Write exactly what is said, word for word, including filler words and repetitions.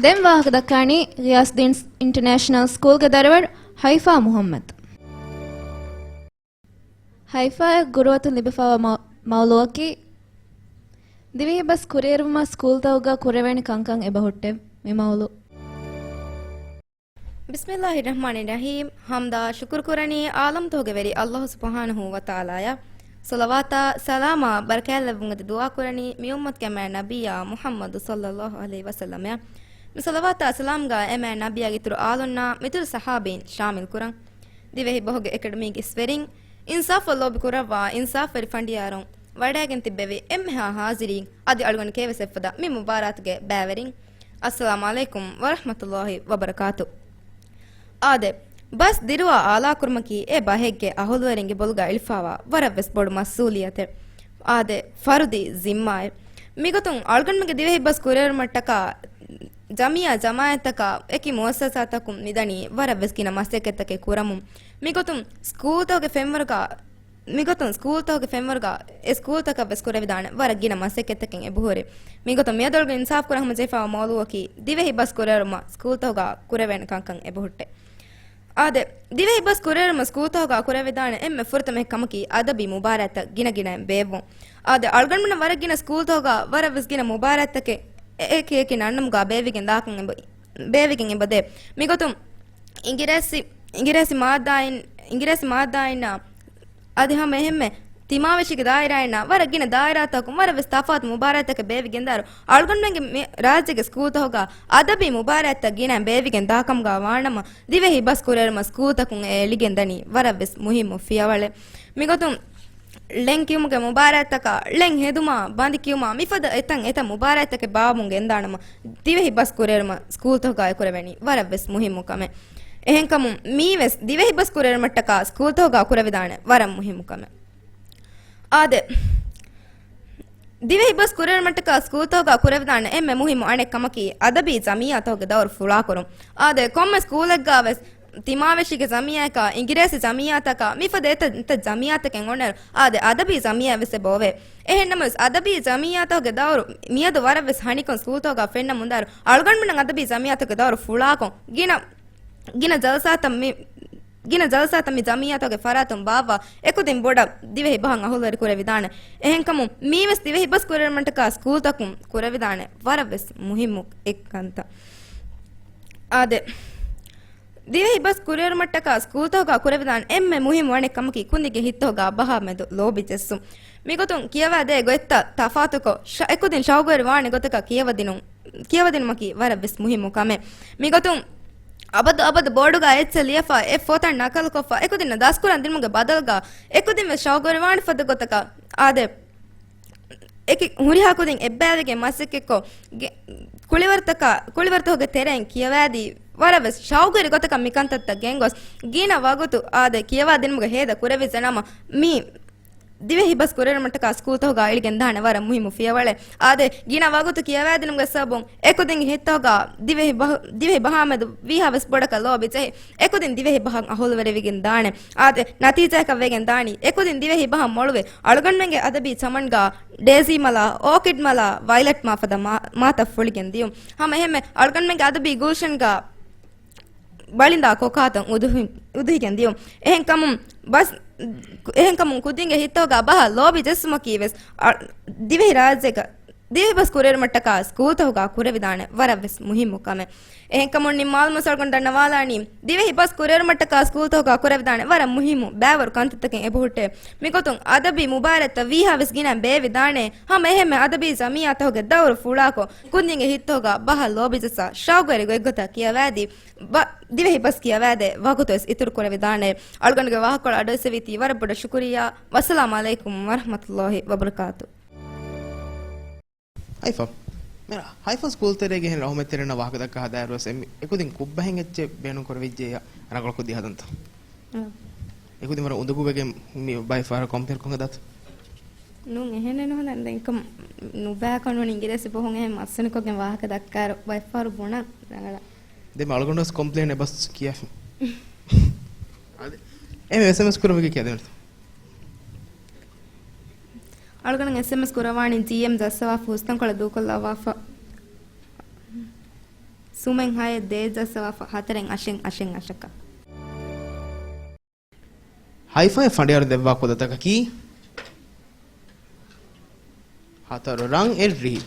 ދެން ވާހަކަ ދައްކާނީ ގިޔާސްދީން އިންޓަރނޭޝަނަލް ސްކޫލްގެ ދަރިވަރު ހައިފާ މުހައްމަދު. ހައިފާއަށް ގުރުއަތުން ލިބިފައިވާ މަ-، މައުލޫއަކީ، ދިވެހި ބަސް ކުރިއެރުމަށް ސްކޫލްތަކުގަ ކުރެވޭނެ ކަންކަން އެބަހުއްޓޭ މި މައުލޫ. ބިސްމިއްލާހި ރަޙްމާނި ރަޙީމް. ޙަމްދާ ޝުކުރު ކުރަނީ ޢާލަމްތަކުގެ ވެރި ﷲ ސުބްޙާނަހޫ ވަތަޢާލާއަށް. ޞަލަވާތާ ސަލާމާ ބަރަކާތްލެއްވުން އެދި ދުޢާ ކުރަނީ މި އުއްމަތުގެ އެންމެ ނަބިއްޔާ މުޙައްމަދު ޞައްލައްލާހު ޢަލައިހި ވަސައްލަމައަށް. މި ޞަލަވާތާ ސަލާމްގަ އެންމެ ނަބިއްޔާގެ އިތުރު އާލުންނާ މިތުރު ޞަޙާބީން ޝާމިލް ކުރަން. ދިވެހި ބަހުގެ އެކަޑަމީގެ އިސްވެރިން، އިންސާފަށް ލޯބި ކުރައްވާ އިންސާފުވެރި ފަނޑިޔާރުން، ވަޑައިގެން ތިއްބެވި އެންމެހާ ހާޒިރީން، އަދި އަޅުގަނޑު ކޭވެސް އެއްފަދަ މި މުބާރާތުގެ ބައިވެރިން، އައްސަލާމު ޢަލައިކުމް ވަރަޙްމަތުﷲ ވަބަރަކާތު. އާދެ، ބަސް ދިރުވާ އާލާކުރުމަކީ އެ ބަހެއްގެ އަހުލުވެރިންގެ ބޮލުގަ އެޅިފައިވާ ވަރަށް ވެސް ބޮޑު މަސްއޫލިއްޔަތެއް. އާދެ، ފަރުދީ ޒިންމާއެއް. މިގޮތުން އަޅުގަނޑުމެންގެ ދިވެހި ބަސް ކުރިއެރުމަށްޓަކާ ޖަމިއްޔާ ޖަމާޢަތްތަކާ އެކި މުއައްސަސާތަކުން މިދަނީ ވަރަށް ވެސް ގިނަ މަސައްކަތްތަކެއް ކުރަމުން. މިގޮތުން ސްކޫލްތަކުގެ ފެންވަރުގަ، މިގޮތުން ސްކޫލްތަކުގެ ފެންވަރުގަ އެ ސްކޫލްތަކަށް ވެސް ކުރެވިދާނެ ވަރަށް ގިނަ މަސައްކަތްތަކެއް އެބަހުރި. މިގޮތުން މިއަދު އަޅުގަނޑު އިންސާފް ކުރަން ހަމަޖެހިފައިވާ މައުޟޫޢަކީ ދިވެހި ބަސް ކުރިއެރުމަށް ސްކޫލްތަކުގަ ކުރެވޭނެ ކަންކަން އެބަހުއްޓޭ. އާދެ، ދިވެހި ބަސް ކުރިއެރުމަށް ސްކޫލްތަކުގަ ކުރެވިދާނެ އެންމެ ފުރަތަމަ ކަމަކީ އަދަބީ މުބާރާތްތައް ގިނަ ގިނައިން ބޭއްވުން. އާދެ، އަޅުގަނޑުމެންނަށް ވަރަށް ގިނަ ސްކޫލްތަކުގަ ވަރަށް ވެސް ގިނަ މުބާރާތްތަކެއް އެކި އެކި ނަންނަމުގަ ބޭއްވިގެން ދާކަން އެބަ-، ބޭއްވިގެން އެބަދޭ. މިގޮތުން އިނގިރޭސި، އިނގިރޭސި މާއްދާއިން، އިނގިރޭސި މާއްދާއިންނާ އަދި ހަމަ އެހެންމެ ތިމާވެށިގެ ދާއިރާއިންނާ ވަރަށް ގިނަ ދާއިރާތަކުން ވަރަށް ވެސް ތަފާތު މުބާރާތްތަކެއް ބޭއްވިގެންދާއިރު، އަޅުގަނޑުމެންގެ މި ރާއްޖޭގެ ސްކޫލްތަކުގަ އަދަބީ މުބާރާތްތައް ގިނައިން ބޭއްވިގެން ދާކަމުގަ ވާނަމަ، ދިވެހި ބަސް ކުރިއެރުމަށް ސްކޫލްތަކުން އެ އެޅިގެންދަނީ ވަރަށް ވެސް މުހިއްމު ފިޔަވަޅެއް. މިގޮތުން ޅެން ކިޔުމުގެ މުބާރާތްތަކާ، ޅެން ހެދުމާ، ބަނދި ކިޔުމާ، މިފަދަ އެތައް އެތައް މުބާރާތްތަކެއް ބާއްވަމުން ގެންދާނަމަ، ދިވެހި ބަސް ކުރިއެރުމަށް ސްކޫލްތަކުގައި ކުރެވެނީ ވަރަށް ވެސް މުހިއްމު ކަމެއް. އެހެންކަމުން މީވެސް ދިވެހި ބަސް ކުރިއެރުމަށްޓަކާ ސްކޫލްތަކުގަ ކުރެވިދާނެ ވަރަށް މުހިއްމު ކަމެއް. އާދެ، ދިވެހި ބަސް ކުރިއެރުމަށްޓަކާ ސްކޫލްތަކުގަ ކުރެވިދާނެ އެންމެ މުހިއްމު އަނެއް ކަމަކީ އަދަބީ ޖަމިއްޔާތަކުގެ ދައުރު ފުޅާކުރުން. އާދެ، ކޮންމެ ސްކޫލެއްގަ ވެސް ތިމާވެށިގެ ޖަމިއްޔާއަކާ، އިނގިރޭސި ޖަމިއްޔާތަކާ، މިފަދަ އެތައް، އެތައް ޖަމިއްޔާތަކެއް އޮންނައިރު، އާދެ، އަދަބީ ޖަމިއްޔާ ވެސް އެބަ އޮވޭ. އެހެން ނަމަވެސް، އަދަބީ ޖަމިއްޔާތަކުގެ ދައުރު މިއަދު ވަރަށް ވެސް ހަނިކޮން ސްކޫލްތަކުގަ ފެންނަމުންދާއިރު، އަޅުގަނޑުމެންނަށް އަދަބީ ޖަމިއްޔާތަކުގެ ދައުރު ފުޅާކޮށް، ގިނަ، ގިނަ ޖަލްސާތައް މި، ގިނަ ޖަލްސާތައް މި ޖަމިއްޔާތަކުގެ ފަރާތުން ބާއްވާ، އެކުދިން ބޮޑަށް ދިވެހި ބަހަށް އަހުލުވެރި ކުރެވިދާނެ. އެހެންކަމުން، މީވެސް ދިވެހި ބަސް ކުރިއެރުމަށްޓަކާ ސްކޫލްތަކުން ކުރެވިދާނެ ވަރަށް ވެސް މުހިއްމު އެއް ކަންތައް. އާދެ، ދިވެހި ބަސް ކުރިއެރުމަށްޓަކާ ސްކޫލްތަކުގަ ކުރެވިދާނެ އެންމެ މުހިއްމު އަނެއް ކަމަކީ ކުދިންގެ ހިތްތަކުގަ ބަހާ މެދު ލޯބި ޖެއްސުން. މިގޮތުން ކިޔަވާދޭ ގޮތްތައް ތަފާތުކޮށް، ޝަ-، އެކުދިން ޝައުގުވެރި ވާނެ ގޮތަކަށް ކިޔަވަދިނުން، ކިޔަވަދިނުމަކީ ވަރަށް ވެސް މުހިއްމު ކަމެއް. މިގޮތުން އަބަދު އަބަދު ބޯޑުގަ އެއްޗެއް ލިޔެފަ، އެ ފޮތަށް ނަކަލުކޮށްފަ، އެކުދިންނަށް ދަސްކުރަން ދިނުމުގެ ބަދަލުގަ، އެކުދިން ވެސް ޝައުގުވެރި ވާނެ ފަދަ ގޮތަކަށް، އާދެ، އެކި ހުރިހާ ކުދިން އެއްބައިވެގެން މަސައްކަތްކޮށް، ގެ-، ކުޅިވަރުތަކާ-، ކުޅިވަރުތަކުގެ ތެރެއިން ކިޔަވާދީ، ވަރަށް ވެސް ޝައުގުވެރި ގޮތަކަށް މިކަންތައްތައް ގެންގޮސް، ގިނަ ވަގުތު އާދެ ކިޔަވާދިނުމުގެ ހޭދަ ކުރެވިއްޖެނަމަ، މީ ދިވެހި ބަސް ކުރިއެރުމަށްޓަކާ ސްކޫލްތަކުގަ އެޅިގެން ދާނެ ވަރަށް މުހިއްމު ފިޔަވަޅެއް. އާދެ، ގިނަ ވަގުތު ކިޔަވާދިނުމުގެ ސަބަބުން އެކުދިންގެ ހިތްތަކުގަ ދިވެހި ބަހު-، ދިވެހި ބަހާ މެދު ވީހާވެސް ބޮޑަކަށް ލޯބި ޖެހި، އެކުދިން ދިވެހި ބަހަށް އަހުލުވެރިވެގެން ދާނެ. އާދެ، ނަތީޖާއަކަށް ވެގެން ދާނީ، އެކުދިން ދިވެހި ބަހަށް މޮޅުވެ، އަޅުގަނޑުމެންގެ އަދަބީ ޗަމަންގަ ޑޭޒީ މަލާ، އޯކިޑް މަލާ، ވައިލެޓް މާ ފަދަ މާ-، މާތައް ފުޅިގެން ދިޔުން. ހަމަ އެހެންމެ އަޅުގަނޑުމެންގެ އަދަބީ ގުލްޝަންގަ ބަޅިންދާ ކޮކާތައް އުދުހި-، އުދުހިގެން ދިޔުން. އެހެންކަމުން ބަސް، އެހެންކަމުން ކުދިންގެ ހިތްތަކުގަ ބަހަށް ލޯބި ޖެއްސުމަކީ ވެސް، އަ، ދިވެހި ރާއްޖޭގަ ދިވެހި ބަސް ކުރިއެރުމަށްޓަކާ ސްކޫލްތަކުގަ ކުރެވިދާނެ ވަރަށް ވެސް މުހިއްމު ކަމެއް. އެހެންކަމުން ނިންމާލުމަށް އަޅުގަނޑު ދަންނަވާލާނީ، ދިވެހި ބަސް ކުރިއެރުމަށްޓަކާ ސްކޫލްތަކުގަ ކުރެވިދާނެ ވަރަށް މުހިއްމު ބައިވަރު ކަންތައްތަކެއް އެބަހުއްޓޭ. މިގޮތުން އަދަބީ މުބާރާތްތައް ވީހާވެސް ގިނައިން ބޭއްވިދާނެ. ހަމަ އެހެންމެ އަދަބީ ޖަމިއްޔާތަކުގެ ދައުރު ފުޅާކޮށް، ކުދިންގެ ހިތްތަކުގަ ބަހަށް ލޯބިޖައްސާ، ޝައުގުވެރި ގޮތްގޮތަށް ކިޔަވާދީ، ބަ-، ދިވެހި ބަސް ކިޔަވާދޭ ވަގުތުވެސް އިތުރު ކުރެވިދާނެ. އަޅުގަނޑުގެ ވާހަކަކޮޅަށް އަޑުއެއްސެވީތީ ވަރަށް ބޮޑަށް ޝުކުރިއްޔާ. ވައްސަލާމު ޢަލައިކުމް ވަރަޙްމަތުﷲ ވަބަރަކާތު. ހައިފާ. މިރާ، ހައިފާ ސްކޫލް ތެރޭގެ އެހެން ރަހުމަތް ތެރެއިންނާ ވާހަކަ ދައްކާ ހަދާއިރުވެސް އެ-، އެކުދިން ކުއްބަހެއް އެއްޗެއް ބޭނުން ކުރެވިއްޖެއްޔާ ރަނގަޅު ކުދި ހަދަންތަ؟ އާ. އެކުދިން ވަރަށް އުނދަގޫވެގެން މި ބައެއް ފަހަރަށް ކޮމްޕެއަރ ކޮށް ހަދާތަ؟ ނޫން، އެހެނެއް ނުހަދަން. ދެން ކޮމް-، ނުބައިކަން ނޫން އިނގިރޭސި ބަހުން އެހެން މައްސަނިކޮށްގެން ވާހަކަ ދައްކާއިރު ބައެއް ފަހަރު ބުނަން ރަނގަޅަށް. ދެން އަޅުގަނޑު ވެސް ކޮމްޕްލޭން އެބަސް ކިޔާފި. އާދެ، އެމް އެސް އެމް އެސް ކުރުމުގެ ކިޔަދެން. އަޅުގަނޑު އެސް އެމް އެސް ކުރަވާނީ ޖީއެމް ޖައްސަވާފަ ހުސްތަންކޮޅަށް ދޫކޮށްލައްވާފަ. ސުމެއް ހައެއް ދޭއް ޖައްސަވާފަ ހަތަރެއް އަށެއް އަށެއް އަށަކަށް. ހައިފައި ފަނޑިޔާރު ދެއްވާ ކުލަތަކަކީ ހަތަރު ރަން އެއްރިހި.